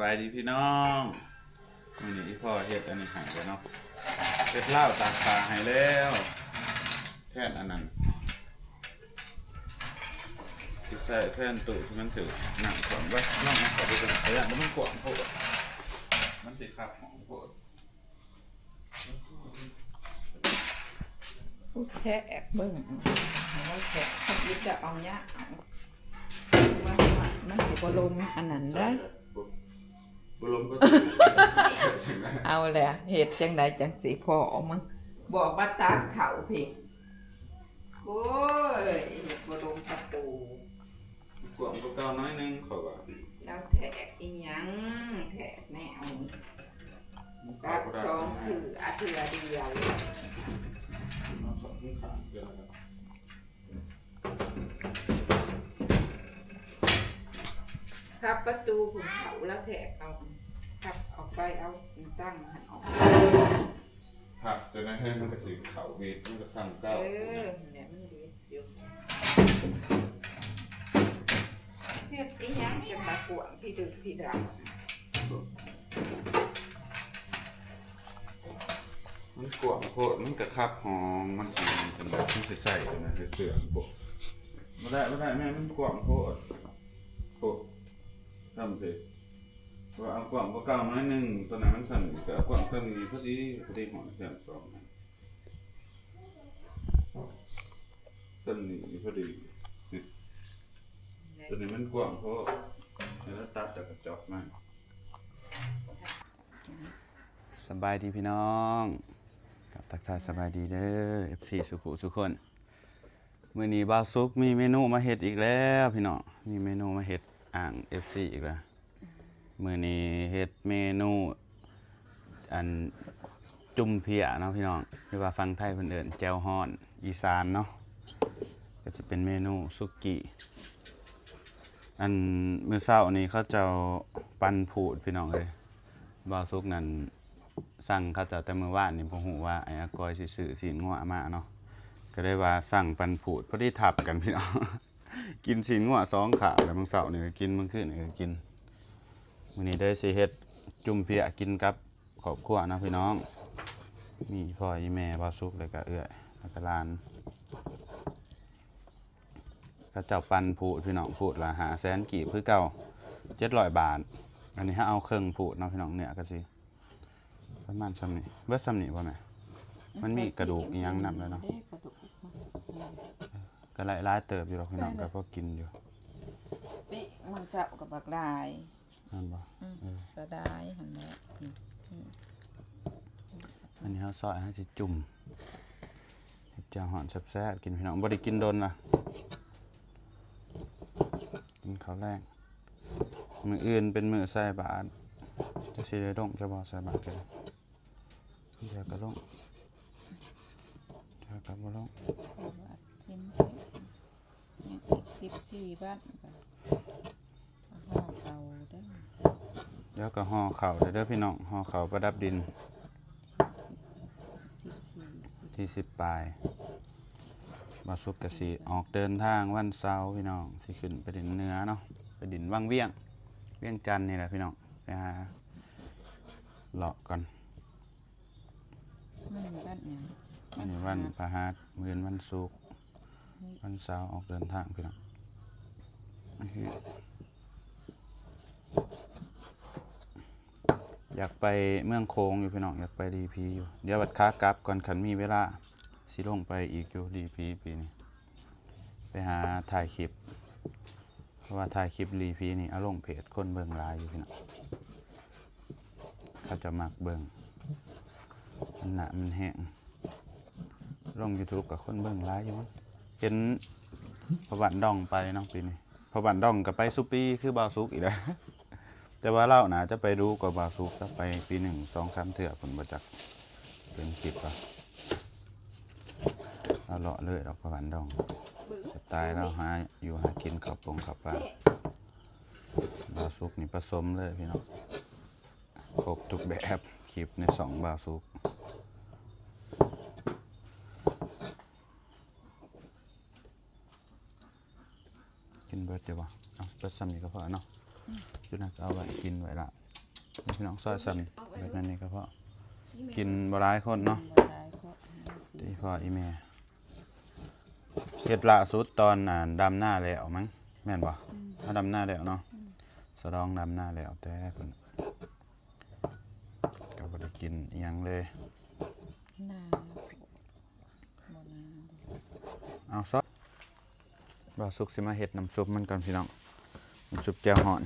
ບາຍດີພີ່ນ້ອງ ມື້ນີ້ອີ່ພໍ່ເຮັດອັນນີ້ໃຫ້ແລ້ວເນາະ ເຮັດລາວຕາກຜ້າໃຫ້ແລ້ວ ແທນອັນນັ້ນ ຊິໃສ່ແທນຕູ້ທີ່ມັນຖືກນ້ຳຖ້ວມໄວ້ ນ້ອງເອົາເຂົ້າໄປເບິ່ງ ຂ້ອຍຢ້ານມັນກວ້າງໂພດ ມັນຊິຄັບຫ້ອງໂພດ. ແທກເບິ່ງ ເອົາແທກ ທຳອິດຈະເອົາຍາກ ມັນ ມັນຊິບໍ່ລົງອັນນັ້ນເດ້. ບໍ່ລົງກໍ ເອົາແຫຼະ ເຮັດຈັ່ງໃດຈັ່ງຊິພໍມັນ ບອກວ່າຕັດເຂົ້າພີ້ ໂອ້ຍ ເຮັດບໍ່ລົງຕະປູ. ກວ້າງກວ່າເກົ່າໜ້ອຍໜຶ່ງ ເຂົາວ່າ ແລ້ວແທກອີ່ຫຍັງ ແທກແນວນີ້ ຕັດສອງເທື່ອ ເທື່ອດຽວ ເອົາສອງຂ້າງເທື່ອ ພັບປະຕູພຸ້ນເຂົາ ແລ້ວແທກເອົາ ພັບອອກໄປ ເອົາຕັ້ງຫັ້ນອອກ ພັບຕົວນັ້ນໃຫ້ມັນກະຊິເຂົ້າບິດ ມັນກະທຳເກົ່າ ເອີ ຫັ້ນແຫຼະ ມັນບິດ ຢູ່ ເຮັດອີ່ຫຍັງຈັ່ງມາກວ້າງພິດຶກພິດັກ ມັນກວ້າງໂພດ ມັນກະຄັບຫ້ອງ ມັນຊິ ມັນຊິໃສ່ຕົວນັ້ນ ເຄື່ອງໂພດ ບໍ່ໄດ້ ບໍ່ໄດ້ ແມ່ ມັນກວ້າງໂພດ ໂພດ ທຳເພ ວ່າເອົາກວ້າງກວ່າເກົ່າໜ້ອຍໜຶ່ງ ຕົວນັ້ນມັນສ່ຳນີ້ ກະເອົາກວ້າງສ່ຳນີ້ພໍດີ ພໍດີຮອດແຄມສອງ ສ່ຳນີ້ພໍດີ ຕົວນີ້ມັນກວ້າງໂພດ ແລ້ວຕັດແລ້ວກະຈອກມາ. ສະບາຍດີພີ່ນ້ອງ ກະທັກທາຍສະບາຍດີເດີ ເອັຟຊີ ສູ່ຜູ້ສູ່ຄົນ. ມື້ນີ້ບ່າວສຸກມີເມນູມາເຮັດອີກແລ້ວພີ່ນ້ອງ ມີເມນູມາເຮັດ ອ່າງ ເອັຟຊີ ອີກແລ້ວ. ມື້ນີ້ເຮັດເມນູ ອັນ ຈຸ່ມເພຍເນາະພີ່ນ້ອງ ຫຼືວ່າຝັ່ງໄທເພິ່ນເອີ້ນແຈ່ວຮ້ອນອີສານເນາະ ກະຈະເປັນເມນູສຸກີ້. ອັນ ມື້ເຊົ້ານີ້ເຂົາເຈົ້າປັ່ນພູດພີ່ນ້ອງເອີຍ ບ່າວສຸກນັ້ນ ສັ່ງເຂົາເຈົ້າແຕ່ມື້ວານນີ້ ບໍ່ຮູ້ວ່າອ້າຍອາກອຍຊິຊື້ຊີ້ນງົວມາເນາະ ກະເລີຍວ່າສັ່ງປັ່ນພູດ ພໍດີທັບກັນພີ່ນ້ອງ ກິນຊີ້ນງົວສອງຂາບແລ້ວ ມື້ເຊົ້ານີ້ກະກິນ ມື້ຄືນນີ້ກະກິນ. ມື້ນີ້ເລີຍຊິເຮັດຈຸ່ມເພຍກິນກັບຄອບຄົວເນາະພີ່ນ້ອງ ມີພໍ່ ອີ່ແມ່ ບ່າວສຸກ ແລ້ວກະເອື້ອຍ ແລ້ວກະຫຼານ. ເຂົາເຈົ້າປັ່ນພູດພີ່ນ້ອງ ພູດລະຫ້າແສນກີບຄືເກົ່າ ເຈັດຮ້ອຍບາດ. ອັນນີ້ເຮົາເອົາເຄິ່ງພູດເນາະພີ່ນ້ອງ ເນື້ອກະຊິ ປະມານສ່ຳນີ້ ເບິດສ່ຳນີ້ບໍ່ແມ່? ມັນມີກະດູກອີ່ຫຍັງນຳແລ້ວເນາະ ເດ້ ກະດູກ ກະຫຼາຍເຕີບຢູ່ດອກພີ່ນ້ອງ ກະພໍກິນຢູ່ ປີ້ງມື້ເຊົ້າກະບັກຫຼາຍ ແມ່ນບໍ່? ອືມ ເອີ ກະໄດ້ຫັ້ນແຫຼະ ອືມ ອັນນີ້ເຮົາຊອຍ ເຮົາຊິຈຸ່ມ ເຮັດແຈ່ວຮ້ອນແຊບໆກິນພີ່ນ້ອງ ບໍ່ໄດ້ກິນດົນລະ ກິນເຂົ້າແລງ. ມື້ອື່ນເປັນມື້ໃສ່ບາດ ຈະຊິໄດ້ລົງ ຈະບໍ່ໃສ່ບາດກັນ ເດ ກະລົງ ເດ ກະບໍ່ລົງ ຊິມ ຍັງອີກສິບສີ່ວັນ ຫໍ່ເຂົ້າເດີ ດຽວກະຫໍ່ເຂົ້າເດີພີ່ນ້ອງ ຫໍ່ເຂົ້າປະດັບດິນ ສິບສີ່ ທີສິບປາຍ. ບ່າວສຸກກະຊິອອກເດີນທາງວັນເສົາພີ່ນ້ອງ ຊິຂຶ້ນໄປດິນເໜືອເນາະ ໄປດິນວັງວຽງ ວຽງຈັນນີ້ແຫຼະພີ່ນ້ອງ ໄປຫາເລາະກ່ອນ. ມື້ນີ້ວັນຫຍັງ? ມື້ນີ້ວັນພະຫັດ ມື້ອື່ນວັນສຸກ ວັນເສົາອອກເດີນທາງພີ່ນ້ອງ. ຢາກໄປເມືອງໂຂງຢູ່ພີ່ນ້ອງ ຢາກໄປລີພີຢູ່ ດຽວບັດຂາກັບກ່ອນ ຄັນມີເວລາຊິລົງໄປອີກຢູ່ລີພີປີນີ້ ໄປຫາຖ່າຍຄລິບ ເພາະວ່າຖ່າຍຄລິບລີພີນີ້ເອົາລົງເພຈ ຄົນເບິ່ງຫຼາຍຢູ່ພີ່ນ້ອງ ເຂົາເຈົ້າມັກເບິ່ງ ອັນນະມັນແຮງ ລົງຢູທູບກະຄົນເບິ່ງຫຼາຍຢູ່ ເຫັນພໍ່ບ້ານດອງໄປເນາະປີນີ້ ພໍ່ບ້ານດອງກະໄປຊຸປີຄືບ່າວສຸກອີກແຫຼະ ແຕ່ວ່າລາວໜ້າຈະໄປດູກວ່າບ່າວສຸກ ລາວໄປປີໜຶ່ງສອງສາມເທື່ອພຸ້ນບໍ່ຈັກ ເບິ່ງຄລິບລາວ ລາວເລາະເລີຍດອກພໍ່ບ້ານດອງ ສະໄຕລາວຫາຢູ່ຫາກິນເຂົ້າປົງເຂົ້າປ່າ ບ່າວສຸກນີ້ປະສົມເລີຍພີ່ນ້ອງ ຄົບທຸກແບບ ຄລິບໃນຊ່ອງບ່າວສຸກ ກິນເບິດຢູ່ບໍ່? ເອົາເບິດສ່ຳນີ້ກະພໍເນາະ ອືມ ຈຸນະກະເອົາໄວ້ກິນໄວ້ລະ ພີ່ນ້ອງ ຊອຍສ່ຳແບບນັ້ນນີ້ກໍພໍ ກິນບໍ່ຫຼາຍຄົນເນາະ ບໍ່ຫຼາຍຄົນ ທີ່ພໍ່ອີແມ່ ເຮັດລ່າສຸດຕອນ ອ່າ ດຳນາແລ້ວມັງ ແມ່ນບໍ່? ອືມ ເຮົາດຳນາແລ້ວເນາະ ອືມ ສະດອງດຳນາແລ້ວ ແຕ່ເພິ່ນກໍບໍ່ໄດ້ກິນອີ່ຫຍັງເລີຍ ໜາວ ບໍ່ນານ. ເອົາຊອດ ບ່າວສຸກຊິມາເຮັດນ້ຳຊຸບມັນກ່ອນພີ່ນ້ອງ ນ້ຳຊຸບແຈ່ວຮ້ອນ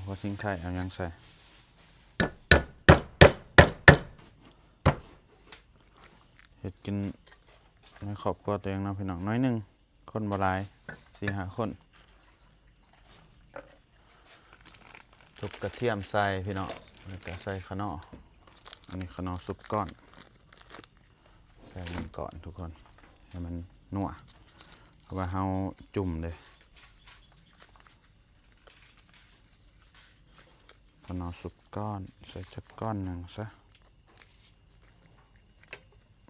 ຫົວຊິງໄຄ ເອົາຫຍັງໃສ່ ເຮັດກິນໃນຄອບຄົວຕົວເອງເນາະພີ່ນ້ອງ ໜ້ອຍໜຶ່ງ ຄົນບໍ່ຫຼາຍ ສີ່ຫ້າຄົນ. ທຸບກະທຽມໃສ່ພີ່ນ້ອງ ແລ້ວກະໃສ່ຂະໜໍ່ ອັນນີ້ຂະໜໍ່ສຸບກ້ອນ ໃສ່ມັນກ່ອນທຸກຄົນ ໃຫ້ມັນນົວ ເພາະວ່າເຮົາຈຸ່ມເດ້ ຂະໜໍ່ສຸບກ້ອນ ໃສ່ຈັກກ້ອນໜຶ່ງຊະ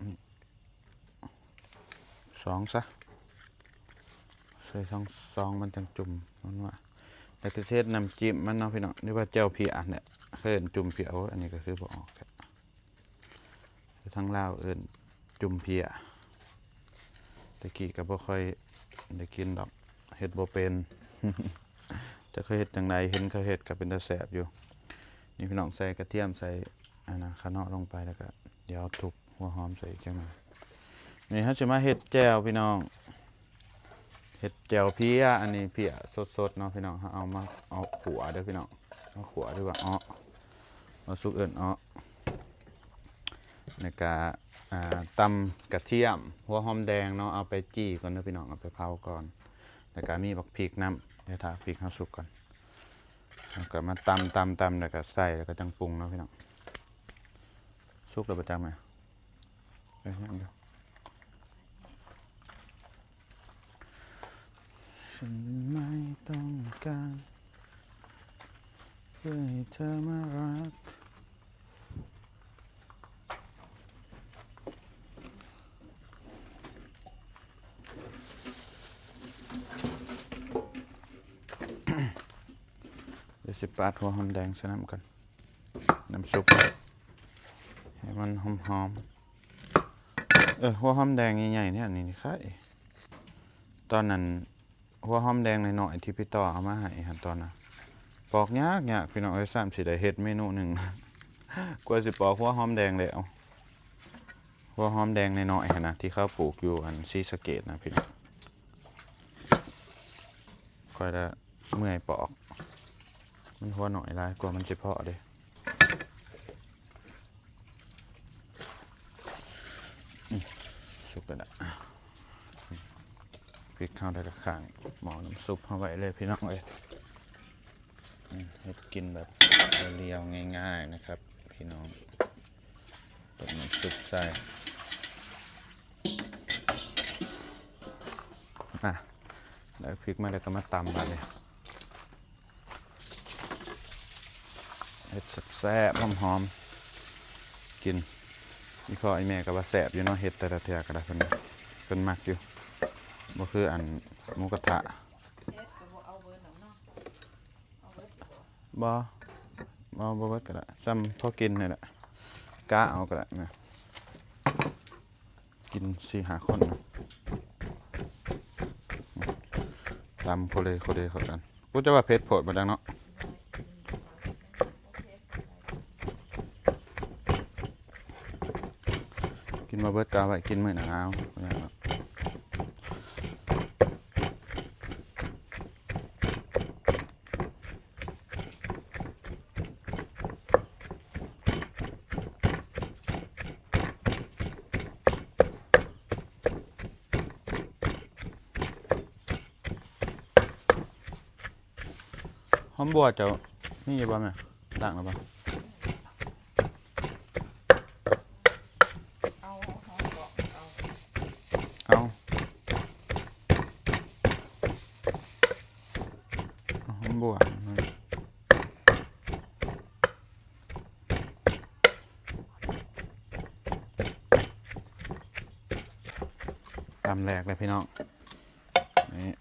ນີ້ ສອງຊະ ໃສ່ສອງ ສອງມັນຈັ່ງຈຸ່ມ ມັນວ່າ ແລ້ວກໍຊິເຮັດນ້ຳຈິ້ມມັນເນາະພີ່ນ້ອງ ຫຼືວ່າແຈ່ວເພຍຫັ້ນແຫຼະ ເອີ້ນຈຸ່ມເພຍ ໂອ້ຍ ອັນນີ້ກໍຄືບໍ່ອອກແທ້ ຢູ່ທາງລາວເອີ້ນຈຸ່ມເພຍ ແຕ່ກີ້ກໍບໍ່ຄ່ອຍໄດ້ກິນດອກ ເຮັດບໍ່ເປັນ ຈັກເຂົາເຮັດຈັ່ງໃດ ເຫັນເຂົາເຮັດກໍເປັນຕາແຊບຢູ່ ນີ້ພີ່ນ້ອງ ໃສ່ກະທຽມ ໃສ່ ອັນນະ ຂະເນາະລົງໄປ ແລ້ວກໍດຽວທຸບຫົວຫອມໃສ່ອີກຈັກໜ່ອຍ. ນີ້ເຮົາຊິມາເຮັດແຈ່ວພີ່ນ້ອງ ເຮັດແຈ່ວເພຍ ອັນນີ້ເພຍສົດໆເນາະພີ່ນ້ອງ ເຮົາເອົາມາ ເອົາຂົ້ວເດີພີ່ນ້ອງ ເອົາຂົ້ວ ຫຼືວ່າເອາະ ບ່າວສຸກເອີ້ນເອາະ ແລ້ວກະ ອ່າ ຕຳກະທຽມ ຫົວຫອມແດງເນາະ ເອົາໄປຈີ່ກ່ອນເດີພີ່ນ້ອງ ເອົາໄປເຜົາກ່ອນ ແລ້ວກະມີບັກພິກນຳ ດຽວຖ້າພິກເຮົາສຸກກ່ອນ ເຮົາກໍມາຕຳ ຕຳ ຕຳ ແລ້ວກໍໃສ່ ແລ້ວກໍຈັ່ງປຸງເນາະພີ່ນ້ອງ. ສຸກແລ້ວບໍ່ຈັກແມ່? ເອີ ຍັງຢູ່. ດຽວຊິປາດຫົວຫອມແດງໃສ່ນຳກ່ອນ ນ້ຳຊຸບ ໃຫ້ມັນຫອມໆ. ເອີ ຫົວຫອມແດງໃຫຍ່ໆ ແນວນີ້ນີ້ ຕອນນັ້ນ ຫົວຫອມແດງນ້ອຍໆ ທີ່ພີ່ຕໍ່ເອົາມາໃຫ້ຫັ້ນ ຕອນນັ້ນ ປອກຍາກໆ ພີ່ນ້ອງເອີຍ ຊ້ຳຊິໄດ້ເຮັດເມນູໜຶ່ງ ກວ່າຊິປອກຫົວຫອມແດງແລ້ວ. ຫົວຫອມແດງນ້ອຍໆ ຫັ້ນນະ ທີ່ເຂົາປູກຢູ່ອັນ ສີສະເກດນະພີ່ນ້ອງ ຂ້ອຍລະເມື່ອຍປອກ ມັນຫົວໜ້ອຍຫຼາຍ ກວ່າມັນຊິເພາະເດ້. ອືມ ສຸກແລ້ວນະ ພິກເຮົາໄດ້ລະ ຂ້າງໝໍ້ນ້ຳຊຸບເຮົາໄວ້ເລີຍ ພີ່ນ້ອງເອີຍ. ອືມ ເຮັດກິນແບບລຽວໆ ງ່າຍໆ ນະຄັບ ພີ່ນ້ອງ ຕົ້ມນ້ຳຊຸບໃສ່ ອ່ະ ໄດ້ພິກມາແລ້ວກໍມາຕຳບາດນີ້ ເຮັດແຊບໆ ຫອມໆ ກິນ ອີ່ພໍ່ອີ່ແມ່ກໍວ່າແຊບຢູ່ເນາະ ເຮັດແຕ່ລະເທື່ອກໍໄດ້ ເພິ່ນ ເພິ່ນມັກຢູ່ ບໍ່ຄືອັນໝູກະທະ. ບໍ່ ບໍ່ ບໍ່ເບິດກໍໄດ້ ຊ່ຳພໍກິນນີ້ແຫຼະ ກະເອົາກໍໄດ້ນະ ກິນສີ່ຫ້າຄົນນະ ຕຳໂຄເລໂຄເລເຂົ້າກັນ. ໂອ້ ຈະວ່າເຜັດໂພດບໍ່ຈັກເນາະ ກິນບໍ່ເບິດກໍເອົາໄວ້ກິນມື້ໜ້າເອົາ ບໍ່ຫຍັງດອກ. ຫອມບົ່ວເຈົ້າມີຢູ່ບໍ່ແມ່? ລ້າງແລ້ວບໍ່? ເອົາ ເອົາ ເອົາ ເອົາ ຫອມບົ່ວ ຕຳແຫຼກເລີຍພີ່ນ້ອງ. ນີ້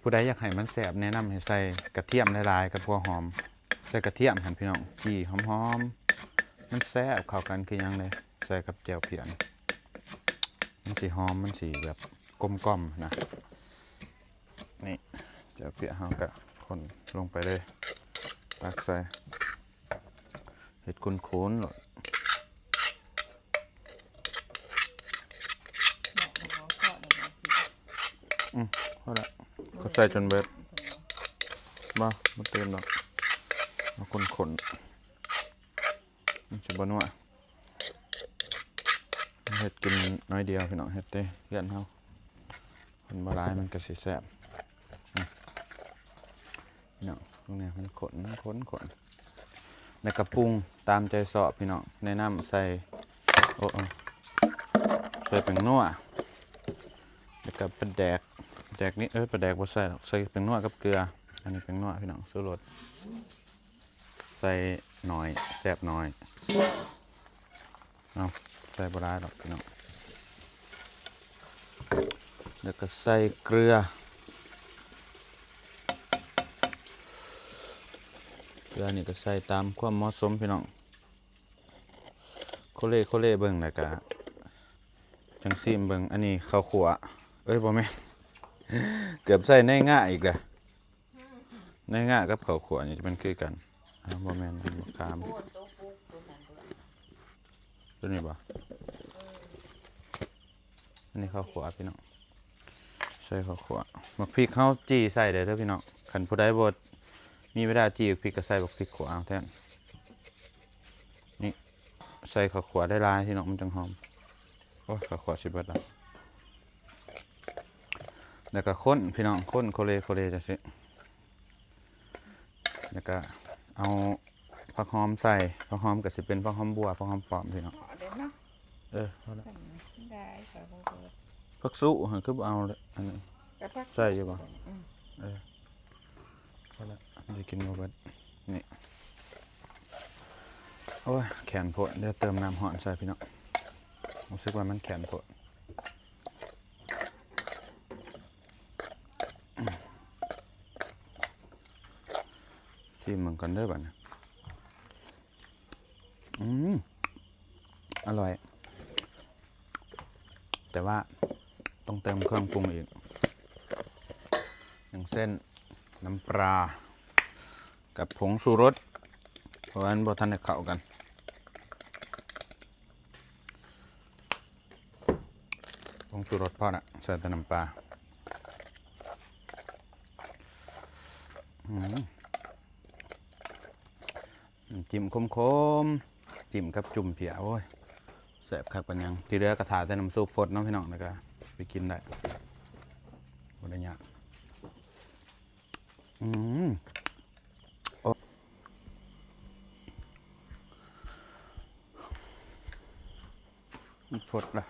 ຜູ້ໃດຢາກໃຫ້ມັນແຊບ ແນະນຳໃຫ້ໃສ່ກະທຽມຫຼາຍໆ ກັບຫົວຫອມ ໃສ່ກະທຽມຫັ້ນພີ່ນ້ອງ ຈີ່ຫອມໆ ມັນແຊບເຂົ້າກັນຄືຫຍັງເດ້ ໃສ່ກັບແຈ່ວພຽນ ມັນຊິຫອມ ມັນຊິແບບກົມກ່ອມນະ. ນີ້ ແຈ່ວພຽນເຮົາກະຄົນລົງໄປເລີຍ ຕັກໃສ່ ເຮັດຂຸ້ນໆໂລດ. ອືມ ພໍລະ ເຂົາໃສ່ຈົນເບິດ. ບໍ່ ບໍ່ຕື່ມດອກ ເອົາຂົນໆ ມັນຊິບໍ່ນົວ. ເຮັດກິນໜ້ອຍດຽວພີ່ນ້ອງ ເຮັດແຕ່ເຮືອນເຮົາ ຄົນບໍ່ຫຼາຍມັນກະຊິແຊບ. ນີ້ພີ່ນ້ອງ ເບິ່ງແດ່ ມັນຂົນ ຂົນ ຂົນ ແລ້ວກະປຸງຕາມໃຈຊອບພີ່ນ້ອງ ໃນນ້ຳໃສ່ ໂອ້ ເອີ ໃສ່ແປ້ງນົວ ແລ້ວກະປາແດກ ແດກນີ້ ເອີ ປາແດກບໍ່ໃສ່ດອກ ໃສ່ແປ້ງນົວກັບເກືອ. ອັນນີ້ແປ້ງນົວພີ່ນ້ອງ ຊູລົດ ໃສ່ໜ້ອຍ ແຊບໜ້ອຍ ເອົາ ໃສ່ບໍ່ຫຼາຍດອກພີ່ນ້ອງ. ແລ້ວກະໃສ່ເກືອ ເກືອນີ້ກະໃສ່ຕາມຄວາມເໝາະສົມພີ່ນ້ອງ ໂຄເລໂຄເລເບິ່ງ ແລ້ວກະຈັ່ງຊີມເບິ່ງ. ອັນນີ້ເຂົ້າຂົ້ວ ເອີຍ ບໍ່ແມ່ນ ເກືອບໃສ່ໃນງາອີກແລ້ວ. ໃນງາກັບເຂົ້າຂົ້ວນີ້ຈະແມ່ນຄືກັນ. ອ້າວ ບໍ່ແມ່ນ ອັນບັກຂາມ ໂອ້ຍ ໂຕປຸກໂຕນັ້ນ ໂຕນີ້ບໍ່? ເອີ ອັນນີ້ເຂົ້າຂົ້ວພີ່ນ້ອງ ໃສ່ເຂົ້າຂົ້ວ. ໝາກພິກເຮົາຈີ່ໃສ່ໄດ້ເດີພີ່ນ້ອງ ຄັນຜູ້ໃດບໍ່ມີເວລາຈີ່ໝາກພິກກະໃສ່ໝາກພິກຂົ້ວເອົາແທນ. ນີ້ ໃສ່ເຂົ້າຂົ້ວໄດ້ຫຼາຍພີ່ນ້ອງ ມັນຈັ່ງຫອມ. ໂອ້ຍ ເຂົ້າຂົ້ວຊິເບິດລະ. ແລ້ວກະຄົນພີ່ນ້ອງ ຄົນໂຄເລໂຄເລຈັ່ງຊີ້ ແລ້ວກະເອົາຜັກຫອມໃສ່ ຜັກຫອມກະຊິເປັນຜັກຫອມບົວ ຜັກຫອມປ້ອມພີ່ນ້ອງ. ເອີ ພໍລະ ຜັກຊູຫັ້ນຄືບໍ່ເອົາເລີຍ ອັນນີ້ ໃສ່ຢູ່ບໍ່? ອືມ ເອີ ພໍລະ ຊິກິນບໍ່ເບິດ. ນີ້ ໂອ້ຍ ແຂນໂພດ ດຽວເຕີມນ້ຳຮ້ອນໃສ່ພີ່ນ້ອງ ຮູ້ສຶກວ່າມັນແຂນໂພດ. ຊີມເບິ່ງກ່ອນເດີບາດນີ້. ອືມ ອະລ່ອຍ ແຕ່ວ່າຕ້ອງເຕີມເຄື່ອງປຸງອີກ ຢ່າງເຊັ່ນ ນ້ຳປາກັບຜົງຊູລົດ ເພາະວ່າມັນບໍ່ທັນໄດ້ເຂົ້າກັນ. ຜົງຊູລົດພໍລະ ໃສ່ແຕ່ນ້ຳປາ. ອືມ ນ້ຳຈິ້ມຂົມໆ ຈິ້ມກັບຈຸ້ມເພຍ ໂອ້ຍ ແຊບຄັກປານຫຍັງ. ທີ່ເຫຼືອກະຖ້າແຕ່ນ້ຳຊຸບຟົດເນາະພີ່ນ້ອງ ແລ້ວກະໄປກິນໄດ້ ບໍ່ໄດ້ຍາກ. ອືມ ໂອ້ ມັນຟົດລະ.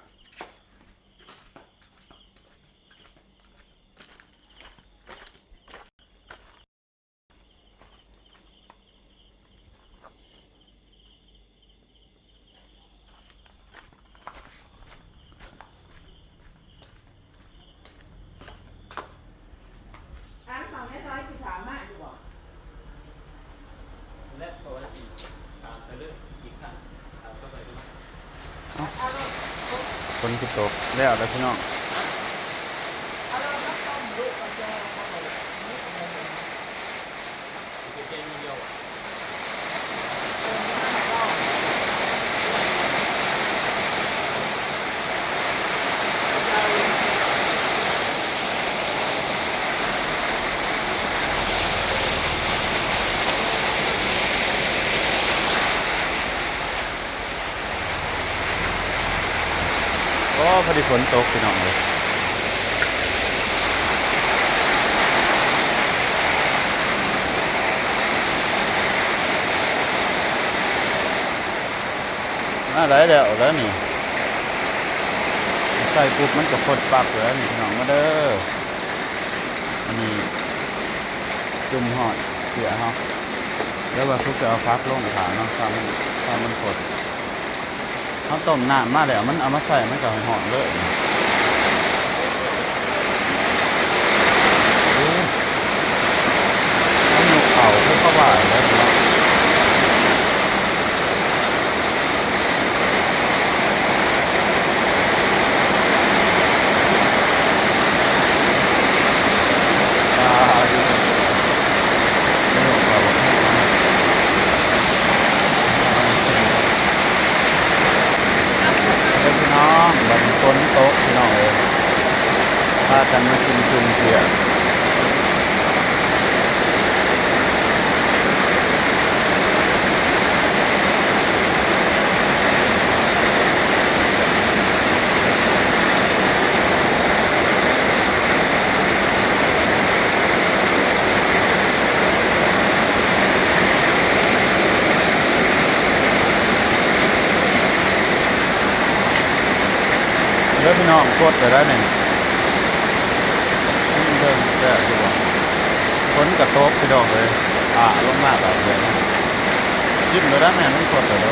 ຝົນຊິຕົກແລ້ວລະພີ່ນ້ອງ. ໂອ້ ພໍດີຝົນຕົກພີ່ນ້ອງເອີຍ. ມາໄດ້ແລ້ວ ແລ້ວນີ້ ໃສ່ປຸບມັນກະຟົດປັບເລີຍນີ້ພີ່ນ້ອງ ມາເດີ. ອັນນີ້ຈຸ່ມຮອດເສື້ອເຮົາ ແລ້ວວ່າຄືຈະເອົາຜັກລົງຖ້າເນາະ ຖ້າມັນ ຖ້າມັນຟົດ. ເຮົາຕົ້ມນ້ຳມາແລ້ວ ມັນເອົາມາໃສ່ ມັນກະຮ້ອນເລີຍ. ໂອ້ ມັນຍົກເຂົ້າຄືເຂົາວ່າແລ້ວເນາະ. ພາກັນມາກິນຈຸ່ມເທື່ອ. ເດີພີ່ນ້ອງ ກົດແລ້ວໄດ໋ນີ້ ເບິ່ງແຊບຢູ່ບໍ່? ຝົນກະຕົກພີ່ນ້ອງເອີຍ ອາ ລົງມາບາດດຽວ ກິນແລ້ວໄດ໋ແມ່ ມັນກົດແລ້ວເດີ.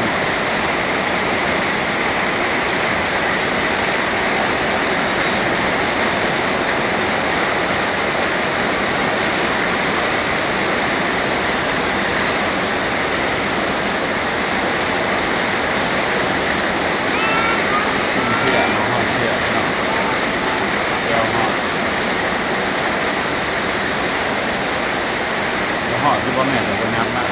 ກິນເທື່ອ ເຮົາຮອດເທື່ອເນາະ ແລ້ວຮອດ ບໍ່ຮອດຢູ່ບໍ່ແມ່ນ ແຕ່ບໍ່ຍັບມາ.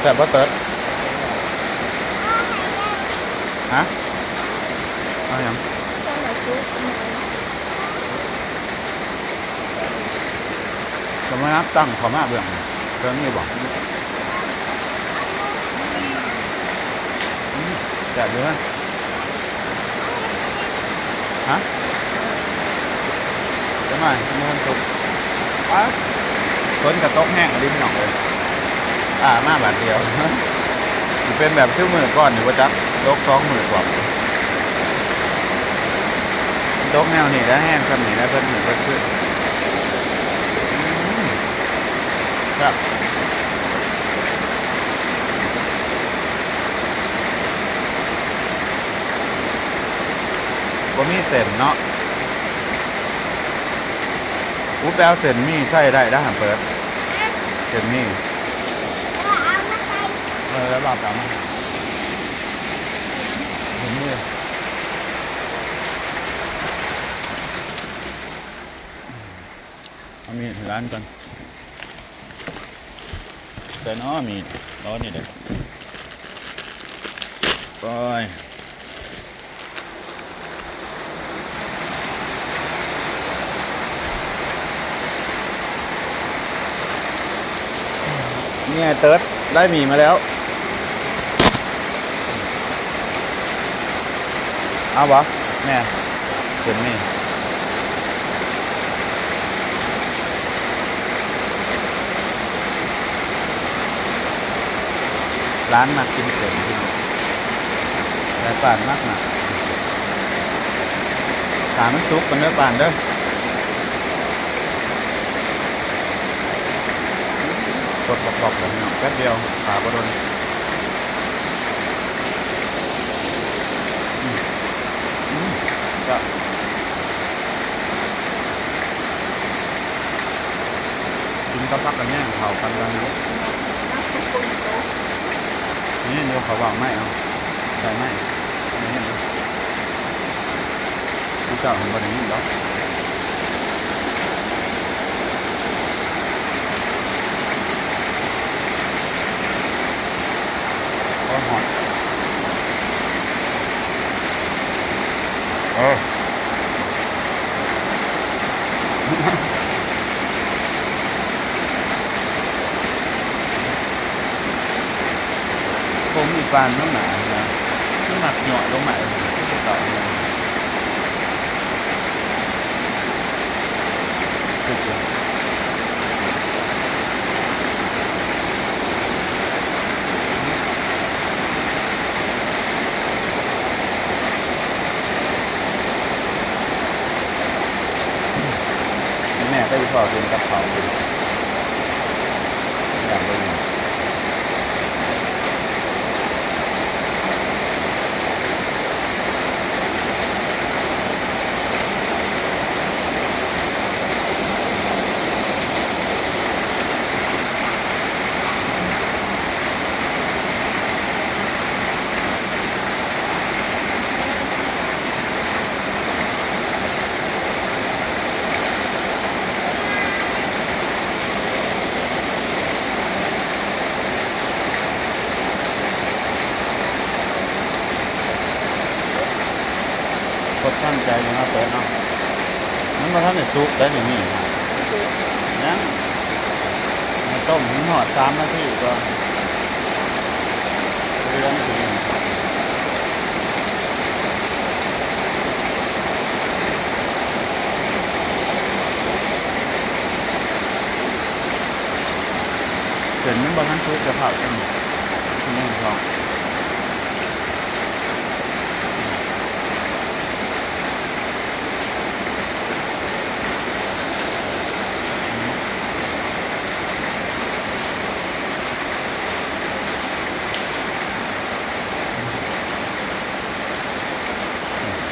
ແຊບບໍ່ເຕີດ? ຮະ? ເອົາຫຍັງ? ຈະມານັບຕັ້ງເຂົ້າມາເບື້ອງເທິງນີ້ບໍ່? ອືມ ແຊບຢູ່ເນາະ. ຮະ? ຈັກໜ້ອຍ ຍັງບໍ່ທັນສຸກ. ປາດ ຝົນກະຕົກແຮງອີ່ຫຼີພີ່ນ້ອງເອີຍ ອາ ມາບາດດຽວ. ຊິເປັນແບບຄືມື້ກ່ອນນີ້ບໍ່ຈັກ ຕົກສອງມື້ກວ່າ. ຕົກແນວນີ້ແຫຼະ ແຮງສ່ຳນີ້ແຫຼະ ເບິດມື້ເບິດຄືນ. ອືມ ແຊບ. ບໍ່ມີເສັ້ນເນາະ. ອຸ ໄປເອົາເສັ້ນໝີ່ໃສ່ໄດ້ເດີ້ ຫາເປີດ ເສັ້ນໝີ່. ເອີ ລາວໄປເອົາມາໃຫ້ ເຫັນຢູ່. ເອົາມີດໃຫ້ຫຼານກ່ອນ. ໃສ່ເນາະມີດ ເອົານີ້ເດີ້. ໂອ້ຍ ນີ້ໄອ້ເຕີດ ໄດ້ໝີ່ມາແລ້ວ. ເອົາບໍ່ແມ່? ເປັນນີ້ ຫຼານມັກກິນເສັ້ນ ແຕ່ປານມັກ ມັກ ຖ້າມັນສຸກກ່ອນເດີ້ປານເດີ້. ກົດບອກໆ ແລ້ວພີ່ນ້ອງ ແປັບດຽວ ຖ້າບໍ່ດົນ. ອືມ ອືມ ແຊບ. ກິນກັບຜັກກະແຍງເຂົ້າກັນກັນຢູ່. ນີ້ຢູ່ເຂົາເວົ້າໄມ້ເອົາ ໃສ່ໄມ້ ໄດ້ຍິນ. ຜູ້ເຈົ້າຫັ້ນບໍ່ໄດ້ຍິນດອກ. ໂອ້ຍ ຮ້ອນ. ເອີ ຜົມອີປານມັນໜາ ມັນມັກຫຍໍ້ລົງມາ ຄືເກົ່າ. ແມ່ກໍອີ່ພໍ່ກິນກັບເຂົ້າ ຢ້ານບໍ່ອີ່ມ. ເ ຄົນຕັ້ງໃຈຢູ່ເນາະ ເຕີເນາະ. ມັນບໍ່ທັນໄດ້ສຸກໄດ໋ ດຽວນີ້ນະ. ຍັງ ໃຫ້ຕົ້ມໃຫ້ຮອດສາມນາທີກ່ອນ ເຫຼືອງຂຶ້ນ. ເສັ້ນມັນບໍ່ທັນສຸກ ຈະເຜົາຈັ່ງ ໜຶ່ງ ສອງ.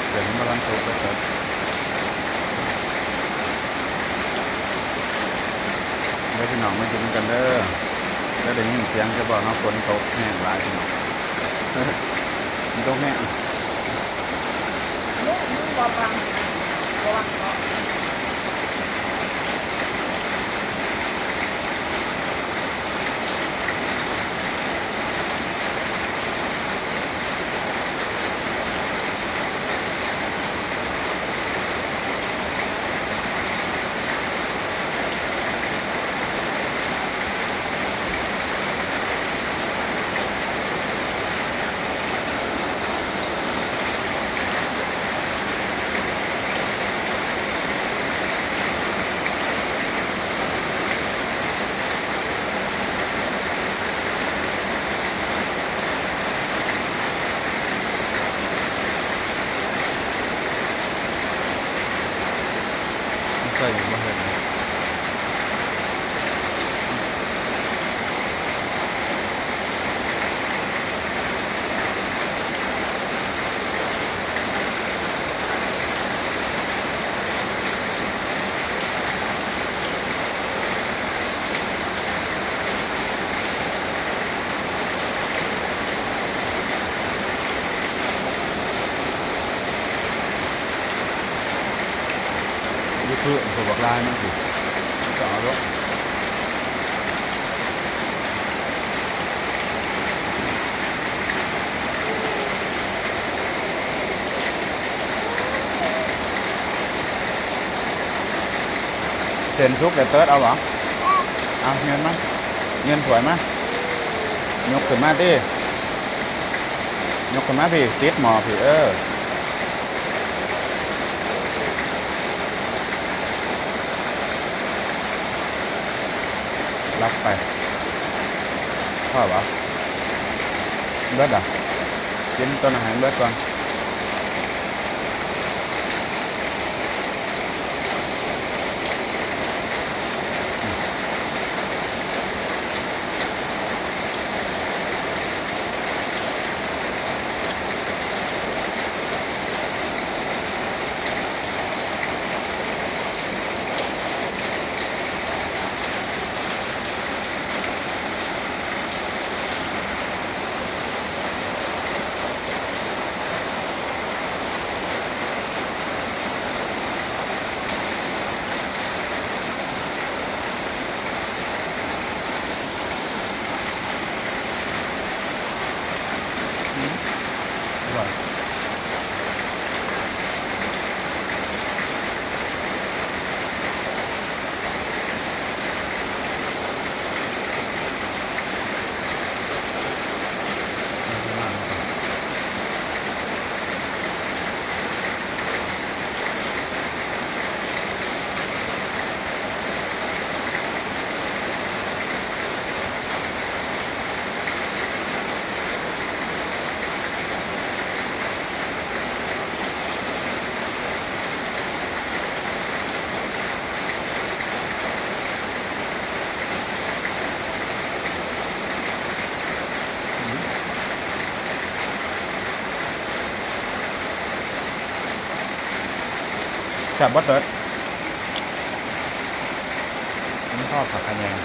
ເສັ້ນມັນບໍ່ທັນສຸກເລີຍ. ເດີພີ່ນ້ອງ ມາກິນນຳກັນເດີ. ຈະໄດ້ຍິນສຽງສະເພາະເຮົາ ຝົນຕົກແຮງຫຼາຍພີ່ນ້ອງ ຝົນຕົກແຮງ. ໃສ່ບໍ່ເຫັນ ຢູ່ພື້ນ ພວກບັກລາຍມັນຊິ ມັນກໍເອົາໂລດ. ເສັ້ນສຸກແລ້ວເຕີດເອົາບໍ່? ເອົາ ຍື່ນມາ ຍື່ນຖ້ວຍມາ ຍົກຂຶ້ນມາຕິ ຍົກຂຶ້ນມາພີ້ ຕິດໝໍ້ພີ້ ເອີ. ລັກໄປ ພໍບໍ່? ເບິດລະ ກິນໂຕນັ້ນໃຫ້ເບິດກ່ອນ. ອືມ ອະລ່ອຍ. ແຊບບໍ່ເຕີດ? ມັນຊອບຜັກຂະແຍງ.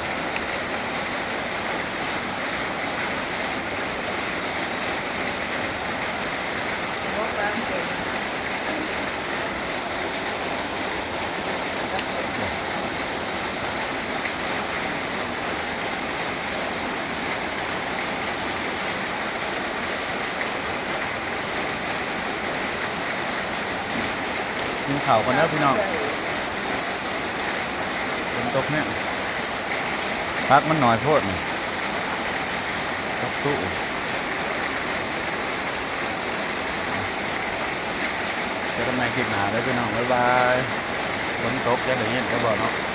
ອື ກິນເຂົ້າກ່ອນເດີພີ່ນ້ອງ. ຝົນຕົກແຮງ ຜັກມັນໜ້ອຍໂພດນີ້ ຜັກສູ້. ເຈີກັນໃໝ່ຄລິບໜ້າເດີພີ່ນ້ອງ ບາຍບາຍ. ຝົນຕົກ ຈະໄດ້ຍິນກັນບໍ່ເນາະ?